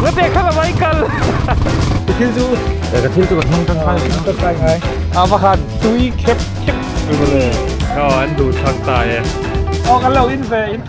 Ngate kha la mai kal. Thil chu Ka thil chu ka hmang tangkai ve. Tangkai ngai. A va han tui khep khep mawle. Aw an duh thlang ta e. Aw kan lo in ve in.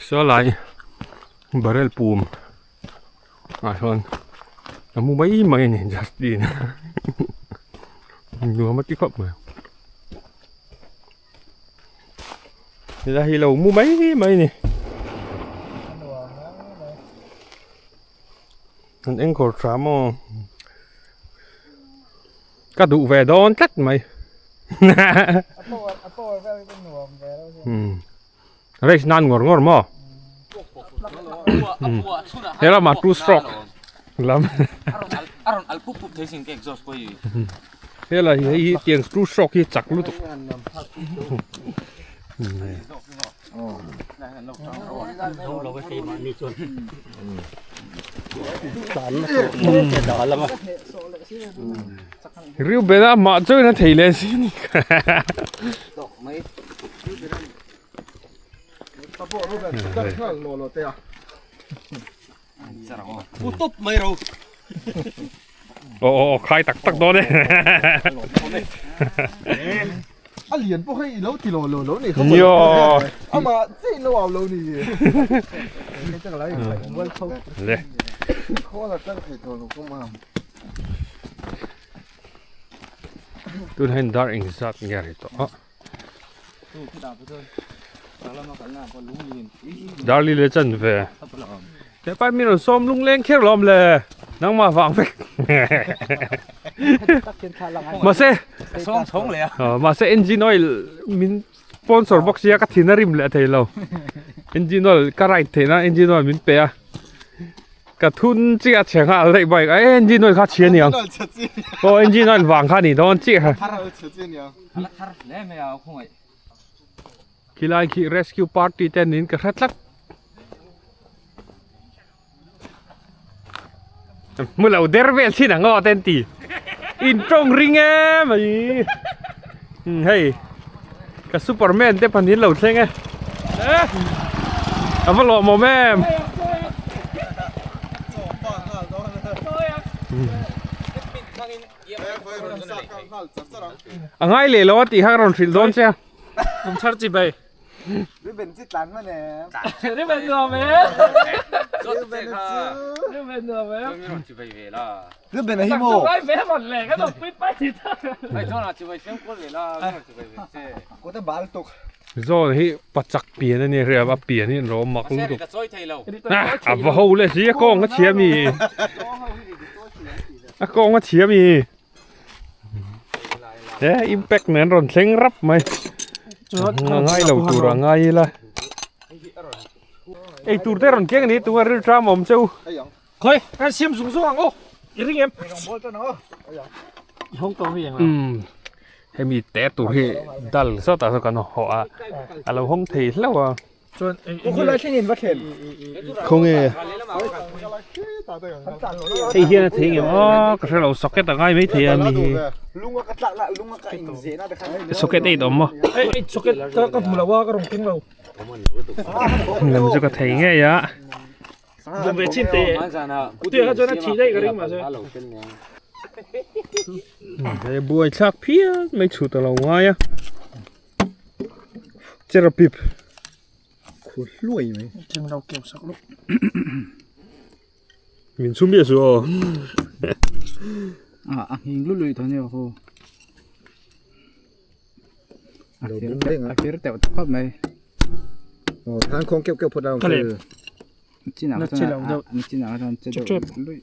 Saw lai barrel pum ah sawn a mu mai mai a ni Justin nuam a ti khawp mai helai hi lo mu mai mai a ni an enkawl tha maw ka duh ve dawn tlat mai race nan ngawr ngawr maw he lamah two stroke lam helai hi hei tiang two stroke hi chak lutuk Reuben a mah chuan a thei leh si a ni Aw aw aw khai tak tak dawn e. A lian pawh hei i lo ti lo lo lo ni kha Nio. Ama che lo au lo ni. Le. Tun hian dar engzat nge a ri tawh a. Darli le chan ve. Hepa mi rawn sawm lung leng kher lawm le nangmah vang vek mahse sawm chhawng leh a mahse engine oil min sponsor bawk sia ka thin a rim leh thei lo engine oil ka ride theih nan engine oil min pe a ka thun chiah a chhe nghal daih bike a engine oil kha a chhia aniang aw engine oil vang kha a nih dawn chiah kha khilai khi rescue party te niin ka hre tlat. Hmu lo der vel thin ang aw te an ti in tawng ring em mai hei ka superman te pahnih an lo thleng e a va lawmawm em a ngai leh lo a tih kha ka rawn hrilh dawn che a Kum thar chi bai. Riben chi tlan ma ne. Riben nuam e. Riben chu. Riben nuam e. Chi bai ve la. Riben a hi mo. Bai ve mon le ka dok pui pai thi ta. Ai zon a chi bai sem ko ve la. Chi bai ve che. Ko ta bal tuk. Zon hi pachak pian a ni ria a pian hi an rawm mak lutuk. Ka chawi thei lo. A va ho le si a kawng a chhia mi. A kawng a chhia mi. He impact nen rawn thleng rap mai a ngai lo tur a ngai ila ei tur te rawn keng a ni tunga rilṭam awm cheu khawi kan siam zung zung ang aw i ring em umm hemi te tur hi dal zat ah sawn kan hawh a a lo hawng thei hlauh a. Chuan khawlai thleng in va thlen. Khawnge hei hian a thei ngem aw ka hrelo socket a ngai mai thei a mi hi. Socket eight awm maw? Ei socket ka hmu lo a ka rawn keng lo. Lam chu ka thei ngei a. Dum ve chin te. Tui kha chuan a thih daih ka ring mahse. He buai thlak phian mai chhut a lo ngai a. Chera pip Khu hluai mai. Thing lo keu sak luh. Min chhum biah su aw. A a nghing lu lui tawh nia ho. A fir a fir teuh ta khawp mai. Aw than khawng keuh keuh phawt a Ka leh. Chinah kha chuan a chinah kha chuan che deuh lui.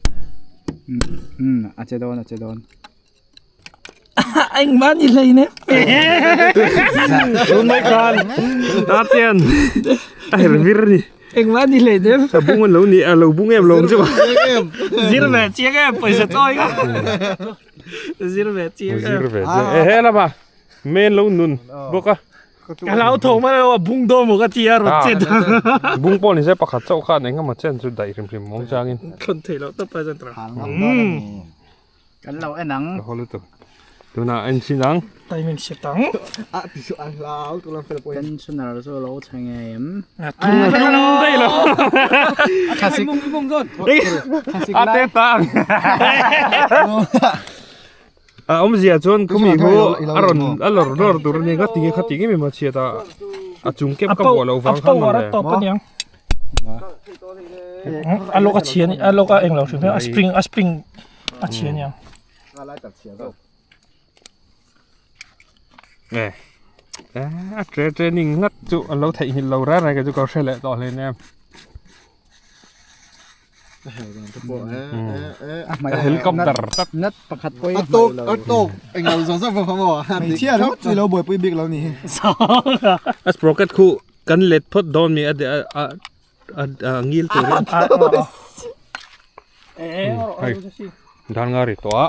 Um a che dawn a che dawn. Engmah ni hlei ne. Tun mai khan Tatian a her vir ni. Engmah ni hlei ne. A bung an lo ni a lo bung em lo ang chu. Zir ve chiang em pawisa chawi kha. Zir ve chiang em. Zir ve chiang e he lama men lo nun bawk a. Ka hlau tho mai lo a bung dawn maw ka ti a rawn chet. Bung pawh ni se pakhat chauh khan engemaw chen chu daih hrim hrim mawng changin. Thlawn thei loh tawp a chuan tawrh. Kan lo en ang. Ka haw lutuk. Tunah en chin ang. Timing set ang. A ti chu an hlau tu lam fel pawhin. Pensioner chu lo chhe ngei em? Tung daih lo. Thlasik. A te ta ang. A awmzia chuan khumi khu a rawn a lawr lawr tur a ni nga tinge kha tinge mi ma chhiat a a chung kep ka buah loh vang khan maw le. A power a tawp a niang. A lawk a chhia a lawk a englo hrim a spring a spring a chhia aniang. Nge a tre training ngat chu an lo theihnghilh lo reng reng kei chu ka hre leh tawh hleinem em. A helicopter tak. Nat pakhat pawh A tawk a tawk englo zawng zawng vang maw hmeichhia ringawt chu ilo buaipui bik lo ni hi. A sprocket khu kan let phawt dawn mi a a a ngil turin. Hei dan nga ri tawh a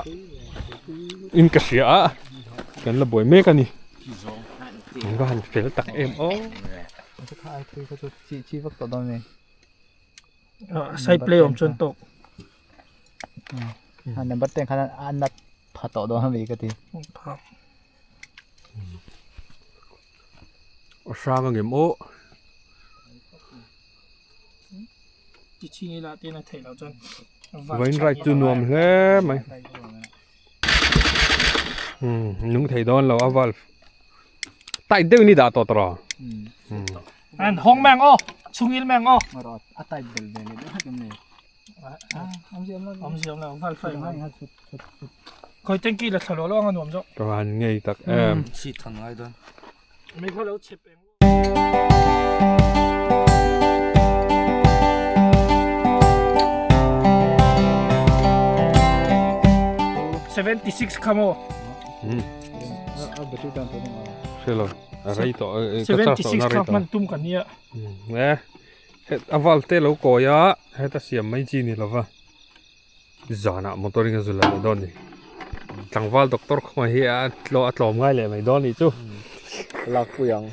in ka hria a kan la buai mek a ni. An va han fel tak em aw. Side play awm chuan tawk. Number ten khan a nat pha tawh dawn ami ka ti. A hrang angem aw. Ti ching ila tin a theih loh chuan. Vain ride chu nuam hle mai. Nung thei dawn lo a valve. Tight deuhin i dah tawh tawh rawh. An hawng meng aw, chhungil meng aw. A tight bel ve leh deuh hlek em ni? Awmzia awm lo, valve a awm. Khawi tanky la thla lo lo ang a nuam zawk. Ka han ngei tak em. Chhit than ngai dawn. Mei kha lo chep eng. 76 kha maw? Hrelo, a rei tawh ka charge tawh na rei tawh. 76 kha hman tum kan nia. E, a val te lo kawi a, heta siam mai chi ni lova. Zanah motor in a zul leh dawn ni. Tlangval doctor khawngaih hi a a tlawm ngai leh mai dawn nih chu. Lak pui ang.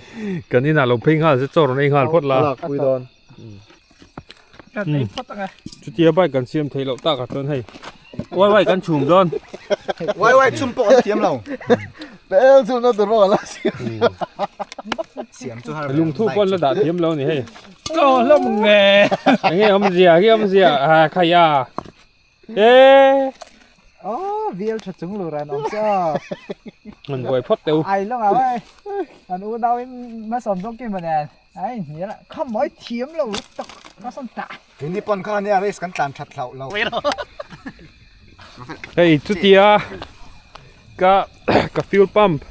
Kan inah lo phei nghal se chaw rawn ei nghal phawt la. Lak pui dawn. Kan ei phawt ang e. Chutia bike kan siam theih loh takah chuan hei wai wai kan chhum dawn. Wai wai chhum pawh an thiam lo. Bel chhum na tur pawh an la siam. Siam chu har. Lungthu pawh an la dah thiam lo ni hei. Chaw hlawm nge. Enge awmzia enge awmzia a khaia. E. Oh, vial tha chung lu ran awm cha. An buai phawt teu. Ai lo ngau ai. An u nau in ma sawm zawk kim manen. Ai ni la kham mai thiam lo tak ma sawm ta. Hindi pawn kha ania race kan tlan that hlau lo. Hei chutia ka ka fuel pump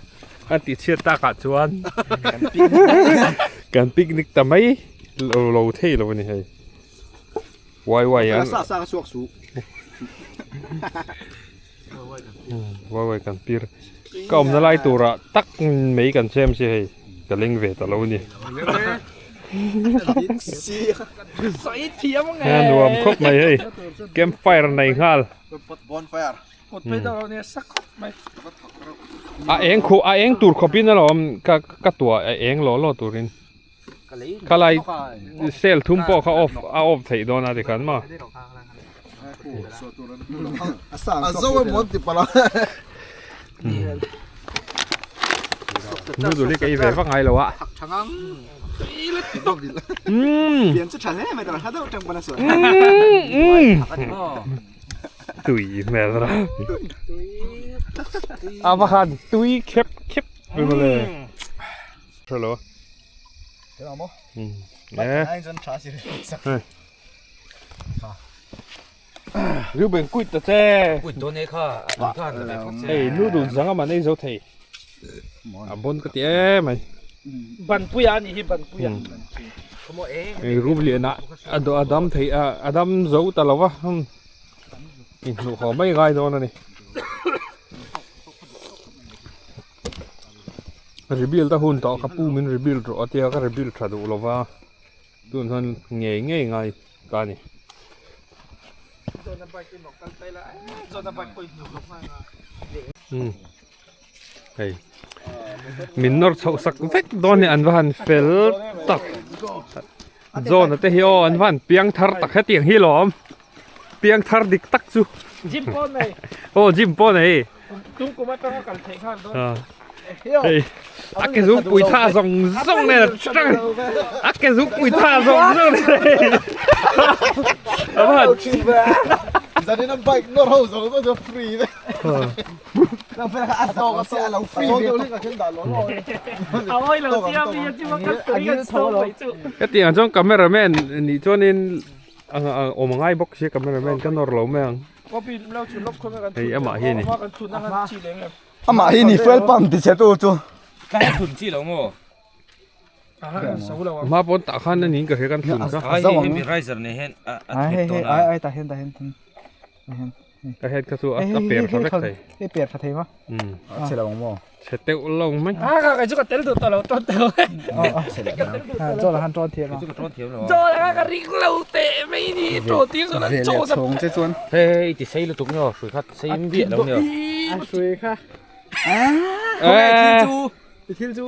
a tih chhiat takah chuan kan picnic ta mai lo lo thei lo a ni hei wai wai an Sa sa ka chhuak su. Wai wai kan pir ka awmna lai turah tak mai kan chem si hei ka leng ve ta lo a ni. Nuam khawp mai hei campfire nei nghal. Bonfire. A eng khuh a eng tur khawpin alawm ka ka tuah a eng law law turin khalai cell thum pawh kha off a off theih dawn a tikhan maw. A zo emaw an ti palh a. Noodle hi ka ei ve vak ngai lo a. Tui hmel ra. A va khan tui khep khep ve mawle. Hello. Reuben kuit ta che. Kuit dawn e kha an khan ta ve phawt che. Hei noodle zang a man ei zo thei. A bon ka ti em mai. Banpuia a nih hi banpuia. Hei room lian ah a a dam thei a a dam zo ta lo va inhnuh haw mai ngai dawn a ni. Rebuild a hun tawh ka pu min rebuild rawh a tia ka rebuild tha duh lo va tun chuan ngei ngei ngai ta a ni. Hei min nawr chhoh sak vek dawn hi an va han fel tak John a te hi aw an va han piang thar tak hetiang hi lawm. Piang thar dik tak chu. Gym pawh nei. Aw gym pawh nei. Tum kum atanga kal theih khan dawn. Hei a ke zu pui tha zawng zawng nen a tang a ke zu pui tha zawng zawng nen. A va han. Zanin an bike nawr ho zawng zawng chu free vek. Hetiang chuan cameraman nih chuanin awm a ngai bawk sia cameraman ka nawr lo mai ang. Hei amah hi a ni. Amah hi ni fuel pump ti chhe tu chu. Hma pawn tah khan a niin ka hria kan thun kha. Ka head kha chu a per tha vek thei. Hei per tha thei ma. Um. A chhe lo ang maw? Chhe teuh lo mai. A ka kai chu ka tel duh tawh lo tawn teuh. Ha chaw la han tawn thiam a. Chaw la ka ring lo teh mai ni tawn tir chuan an chaw Ve leh chhawng che chuan. Hei hei ti sei lutuk nge aw hrui kha sei miah lo nge aw. A hrui kha. Khawnge thil chu. I thil chu.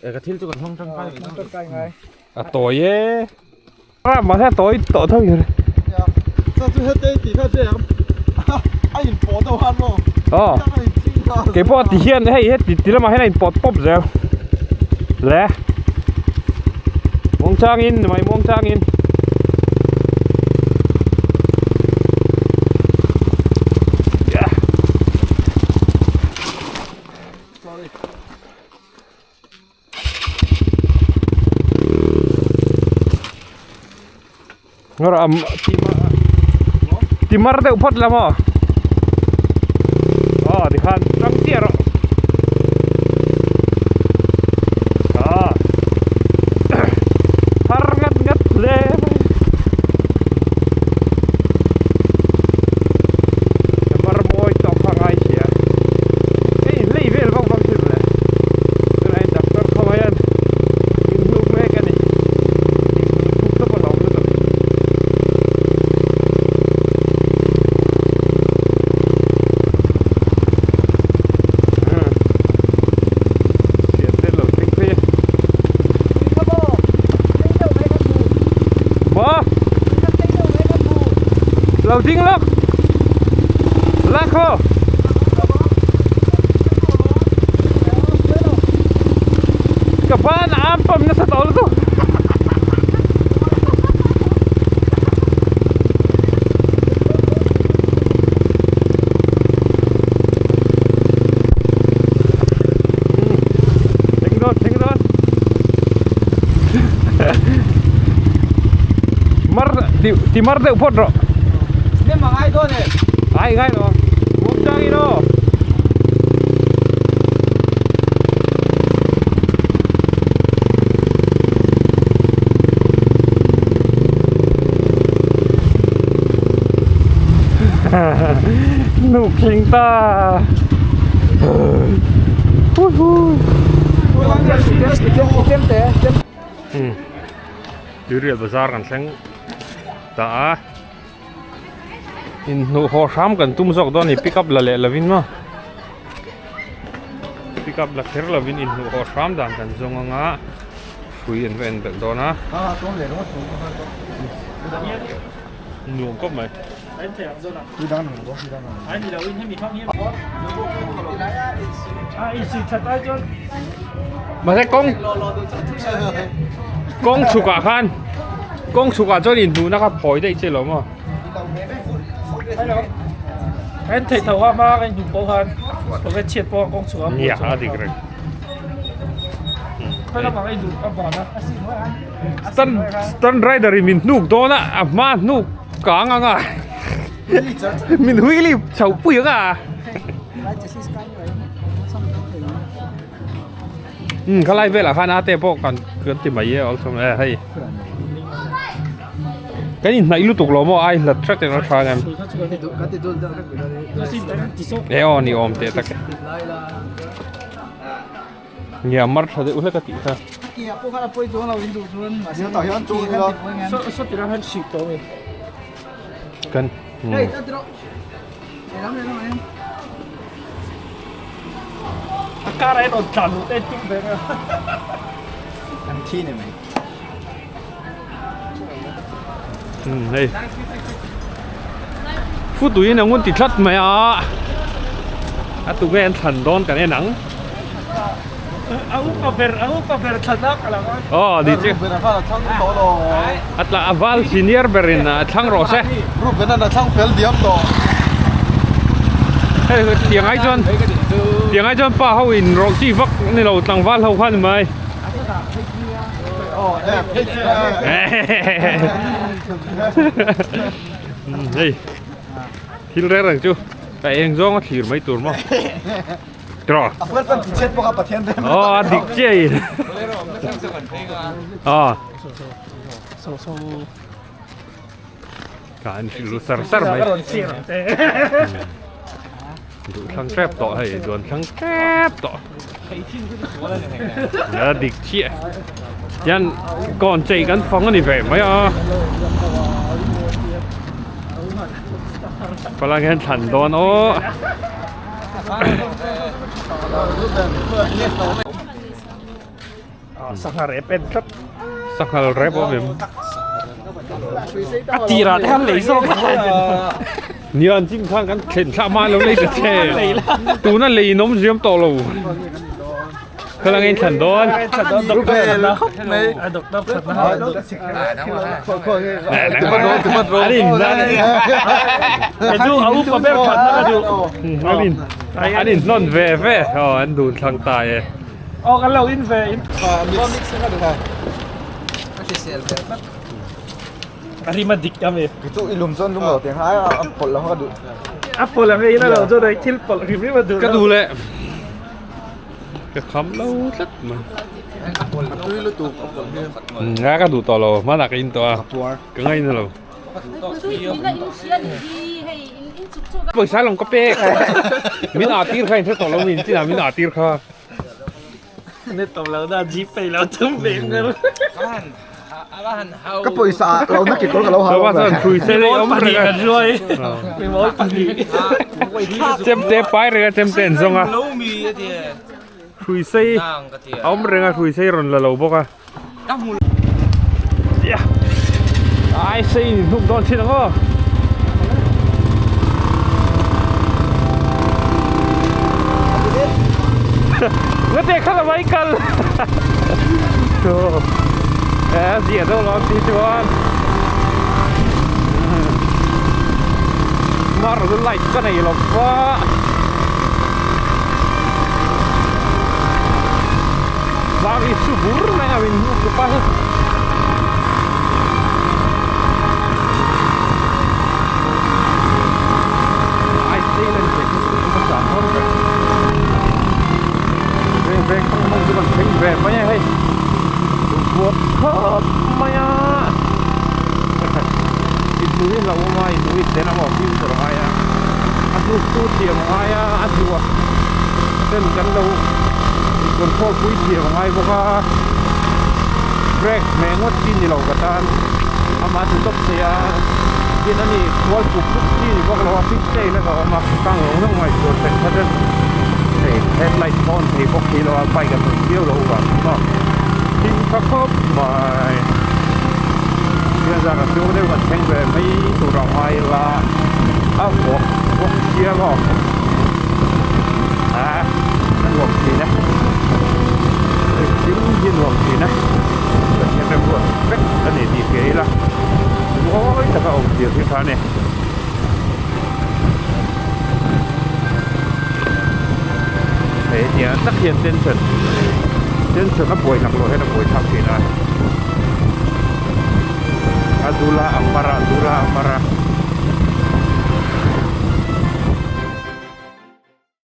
E ka thil chu kan hmang tangkai ve Hmang tangkai ngai. A tawi e. A mahse a tawi tawh tho hi. Cha chu hete tih kha che ang. A in pawh deuh han maw? Aw. Kei pawh ti hian hei heti ti lamah hian a in pawt pawp zel. Le. Muang changin mai muang changin. Sorry. Ngawrah ti mar deuh phawt la maw aw tikhan tang chiah rawh aw thar ngat ngat hle mai mar mawi tawk kha ngai sia hei hlei vel vak vak thil le. Tunah hian doctor khawmah hian in hnuk mek a ni in hnuk tawp a hlauhawm lutuk. Thian te lo thleng phei a. Maw? Lo ding lawk. Lak ho. Ka ban a am pawm nasa tawh lutuk. Thleng dawn, thleng dawn. Mar ti ti mar deuh phawt rawh. Nem a ngai dawn e. Ngai ngai lo. Muang chang in aw. Nuk thleng ta. Hui hui. Tuirial bazar kan thleng ta a inhnuh haw hram kan tum zawk dawn a ni pick up la leh lovin maw pick up la kher lovin inhnuh haw hram dan kan zawng anga hrui an va en belh dawn a nuam khawp mai. Mahse kawng kawng chhuk ah khan kawng chhuk ah chuan inhmuhna kha phawi daih che lo maw? Nia a dik reng. Stunt stunt rider in min hnuk dawn a a hma hnuk kang ang a min wheelie chho pui ang a umm khalai velah khan ate pawh kan kan ti mai e awlsam e hei kan inhnaih lutuk lo maw ai hlat hret in a tha em e aw ni awm teh tak e. Nia mar tha deuh hlek a tih kha. Kan hei. Futuin a ngun ti tlat mai a, a tunge an thlan dawn kan en ang. A upa ber, a upa ber thlan a ka lang a. Aw ni chu. Ruben a khan a thlang tawh lo. A tla a val senior berin a thlang rawh se. Ruben an a thlang fel diam tawh. Hei tiang ai chuan tiang ai chuan pa ho in rawh chi vak ni lo tlangval ho khan ni mai. Aw e phei chi a. Hei thil reng reng chu ka eng zawng a thlir mai tur maw tiraw A fuel pump ti chhiat bawk a Pathian rem aw a dik chiah in aw ka an hrilh ru sar sar mai duh thlang tep tawh hei duan thlang tep tawh a dik chiah hian kawn chei kan fang a ni ve mai a palai hian thlan dawn aw Sangha rep en tlat. Sangha rep awm em? A tirah te khan lei zawk a. Nia an chim khan kan thlen thlah hma lo lei ta che. Tuna lei in awm ziam tawh lo. Khalang in thlan dawn. A doctor that na. An in Edu a upa ber that na ka duh. An in an in hnawn ve ve. Aw an dun thlang ta e. Aw kan lo in ve in. A rim a dik a mi. Chu i lum chuan lum lo tiang kha a pawlh lo kha ka duh. A pawlh ang in a lo chuan thil pawlh hrim hrim a duh. Ka duh leh. Ka kham lo tlat mai. A tui lutuk a pawlh hi. Nga ka duh tawh lo hmanah ka in tawh a. Ka ngaina lo. Pawisa lawng ka pek. Min ah tir kha in hre tawh lo mi in chinah min ah tir kha. Ni tawh lo na Gpay lo thum ve ngar. Ka pawisa ah lo na kekawr ka lo ha lo chuan thui se lei awm reng a. Mi mawl pahnih. Chemte pai reng a chemte an zawng a. Hrui sei a awm reng a hrui sei rawn la lo bawk a. Ai sei in hnuk dawn thin ang aw. Ngate kha la mai kal. A zia deuh lo ti chuan. Mar chu light ka nei lo va. Vang hi chu bur mai a min hnuk dup a hei. Ai sei lên thei chu ka chak dawn ber. Veng veng thang mawng chu kan thleng ve mai a hei. Duhbuak khawp mai a. Inhnuai a hlauhawm a inhnuai ten a maw future a ngai a. A hnuk chu thiam a ngai a a hnuah ten kan lo in control pui thiam a ngai bawk a brake hmeh ngawt chi ni lo ka tan amah chu tawp thei a tin ani kual pup pup chi ni bawk lo a fix chain a ka awm a kang lo hlauh mai tur then kha chuan hei headlight pawh an thei bawk si lo a bike a hawi viau loh vang chu maw thim tha khawp mai hian zan a chhung deuh kan thleng ve mai tur a ngai la a vawk bawk sia maw a a nuam thin a engkim hi a nuam thin a Pathian remruat vek a ni tih hria ila mawi taka awm tir hi tha a ni. Hei hetiang tak hian tension tension a buai hlak loh hian a buai thlak thin a a dula a mar a a dula a mar a.